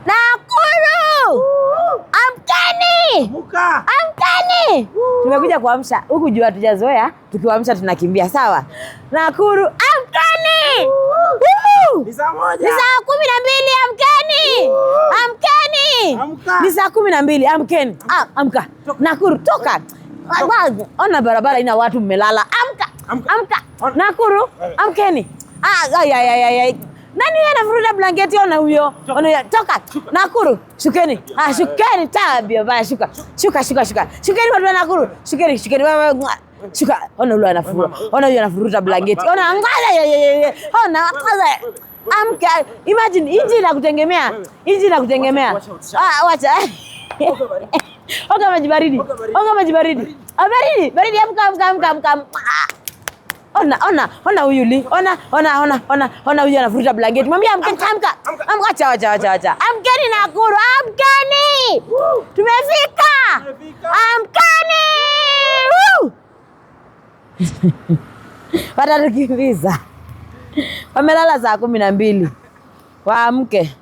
Nakuru! Amkeni! Muka. Amkeni! Tumekuja kuamsha huku juu hatujazoea, tukiwaamsha tunakimbia, sawa? Nakuru, amkeni! Woo! Ni saa 1. Ni saa 12, amkeni! Amkeni! Amka. Ni saa 12, amkeni. Ah, amka. Nakuru, toka. Ona barabara ina watu mmelala. Amka. Amka. Amka. Ona. Nakuru, amkeni. Ah, ay, ay, ay, ay, ay. Nani yeye anavuruta blanketi? Ona huyo. Ona huyo. Toka. Nakuru, shukeni. Ah, shukeni tabia baya, shuka. Shuka, shuka, shuka. Shukeni watu wa Nakuru. Shukeni, shukeni. Wewe, shuka. Ona huyo anafurura. Ona huyo anafuruta blanketi. Ona ngaza. Ona ngaza. Amka. Imagine inji inakutegemea. Inji inakutegemea. Ah, wacha. Oga maji baridi. Oga maji baridi. Ah, baridi. Baridi, amka, amka, amka, amka. Ah. Ona, ona, ona huyu li. Ona, ona, ona, ona, ona huyu anafuruta blanketi. Mwambie amkeni, amka. Amka, acha, acha, acha, acha. Amkeni Nakuru, amkeni. Tumefika. Tumefika. Amkeni. Woo! Watatukimbiza. Wamelala saa 12. Waamke.